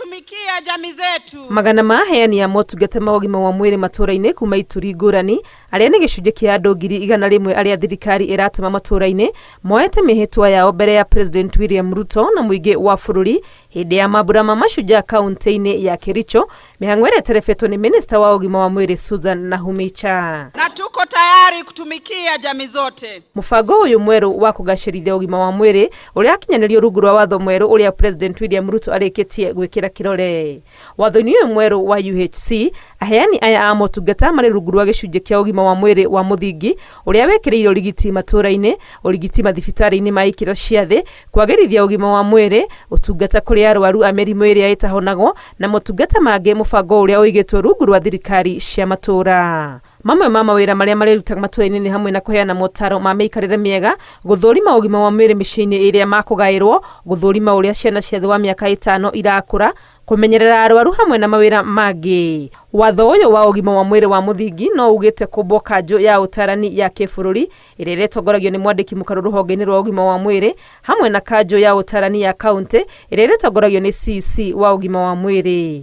Kutumikia jamii zetu. Magana ma aheani a motungata ma ũgima wa mwĩrĩ matũra-inĩ kuma ituri ngũrani arĩa nĩ gĩcunjĩ kĩa andũ 100,000 arĩa thirikari ĩratũma matũra-inĩ moete mĩhĩtwa yao mbere ya President William Ruto na mũingĩ wa bũrũri hĩndĩ ya mambura ma Mashujaa kaunti-inĩ ya Kericho, mĩhang'o ĩrĩa ĩterebetwo nĩ minista wa ũgima wa mwĩrĩ Susan Nakhumicha. Na tuko tayari kutumikia jamii zote. Mũbango ũyũ mwerũ wa kũgacĩrithia ũgima wa mwĩrĩ ũrĩa wakinyanĩrio rungu rwa watho mwerũ ũrĩa President William Ruto arĩkĩtie gwĩkĩra kĩrore. Watho-inĩ ũyũ mwerũ wa UHC, aheani aya a motungata marĩ rungu rwa gĩcunjĩ kĩa ũgima wa mwĩrĩ wa mũthingi ũrĩa wĩkĩrĩire ũrigiti matũra-inĩ, ũrigiti mathibitarĩ-inĩ ma ikĩro cia thĩ, kwagĩrithia ũgima wa mwĩrĩ, ũtungata kũrĩ arwaru a mĩrimũ ĩrĩa ĩtahonagwo na motungata mangĩ mũbango ũrĩa ũigĩtwo rungu rwa thirikari cia matũra. Mamwe ma mawĩra marĩa marĩrutaga matũra-inĩ nĩ hamwe na kũheana motaro ma mĩikarĩre mĩega, gũthũrima ũgima wa mwĩrĩ mĩciĩ-inĩ ĩrĩa makũgaĩrwo, gũthũrima ũrĩa ciana cia thĩ wa mĩaka 5 irakũra, kũmenyerera arwaru hamwe na mawĩra mangĩ. Watho ũyũ wa ũgima wa mwĩrĩ wa mũthingi no ugĩte kũmbwo kanjũ ya ũtarani ya kĩbũrũri ĩrĩa ĩrĩtongoragio nĩ mwandĩki mũkaru rũhonge-inĩ rwa ũgima wa mwĩrĩ hamwe na kanjũ ya ũtarani ya kaunti ĩrĩa ĩrĩtongoragio nĩ CC wa ũgima wa mwĩrĩ.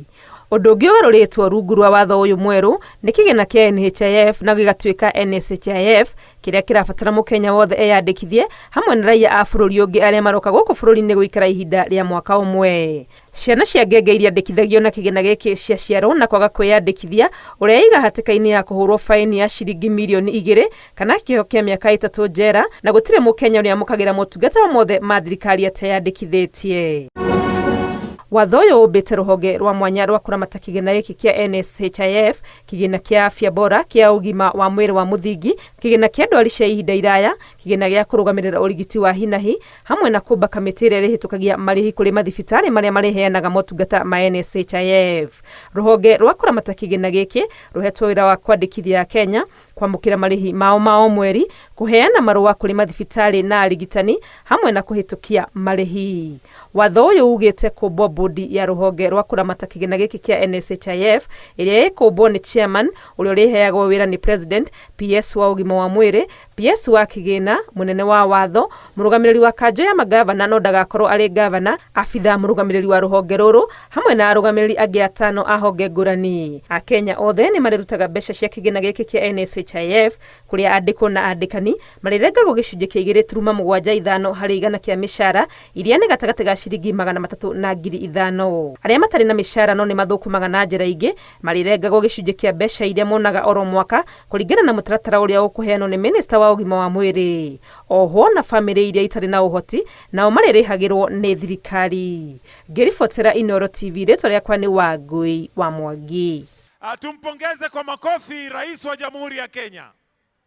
Ũndũ ũngĩ ũgarũrĩtwo rungu rwa watho ũyũ mwerũ nĩ kĩgĩna kĩa NHIF na gĩgatuĩka NSHIF kĩrĩa kĩrabatara mũkenya wothe eyandĩkithie hamwe na raia a bũrũri ũngĩ arĩa maroka gũkũ bũrũri-inĩ gũikara ihinda rĩa mwaka ũmwe. Ciana cia ngenge iria andĩkithagio na kĩgĩna gĩkĩ ciaciarwo na kwaga kwĩyandĩkithia ũrĩa iga hatĩka-inĩ ya kũhũrwo faini ya ciringi mirioni 2 kana kĩoho kĩa mĩaka 3 njera na gũtirĩ mũkenya ũrĩa amũkagĩra motungata o mothe ma thirikari ateyandĩkithĩtie. Watho ũyũ ũmbĩte rũhonge rwa mwanya rwa kũramata kĩgĩna gĩkĩ kĩa NSHIF, kĩgĩna kĩa afya bora kĩa ũgima wa mwĩrĩ wa mũthingi, kĩgĩna kĩa ndwari cia ihinda iraya, kĩgĩna gĩa kũrũgamĩrĩra ũrigiti wa hinahi hamwe na kũmba kamĩtĩ ĩrĩa ĩrĩhĩtũkagia marĩhi kũrĩ mathibitarĩ marĩa marĩheanaga motungata ma NSHIF. Rũhonge rwa kũramata kĩgĩna gĩkĩ rũhetwo wĩra wa kwandĩkithia Kenya, kwamũkĩra marĩhi mao ma o mweri, kũheana marũa kũrĩ mathibitarĩ na arigitani hamwe na kũhĩtũkia marĩhi. Watho ũyũ ugĩte kũmbwo bodi ya rũhonge rwa kũramata kĩgĩna gĩkĩ kĩa NSHIF ĩrĩa ĩkũmbwo nĩ chairman ũrĩa ũrĩheagwo wĩra nĩ president, PS wa ũgima wa mwĩrĩ, PS wa kĩgĩna, mũnene wa watho, mũrũgamĩrĩri wa kanjũ ya magavana no ndagakorwo arĩ gavana, abitha mũrũgamĩrĩri wa rũhonge rũrũ hamwe na arũgamĩrĩri angĩ atano a honge ngũrani. Akenya othe nĩ marĩrutaga mbeca cia kĩgĩna gĩkĩ kĩa NSHIF kũrĩa andĩkwo na andĩkani marĩrengagwo gĩcunjĩ kĩa 2.75 harĩ igana kĩa mĩcara iria nĩ gatagatĩ ga ciringi 300 na 5,000. Arĩa matarĩ na mĩcara no nĩ mathũkũmaga na njĩra ingĩ marĩrengagwo gĩcunjĩ kĩa mbeca iria monaga oro mwaka kũringana na mũtaratara ũrĩa ũkũheanwo nĩ minista wa ũgima wa mwĩrĩ. Oho na bamĩrĩ iria itarĩ na ũhoti nao marĩrĩhagĩrwo nĩ thirikari. Ngĩribotera Inooro TV, rĩtwa rĩakwa nĩ Wangui wa Mwangi. Tumpongeze kwa makofi Rais wa Jamhuri ya Kenya.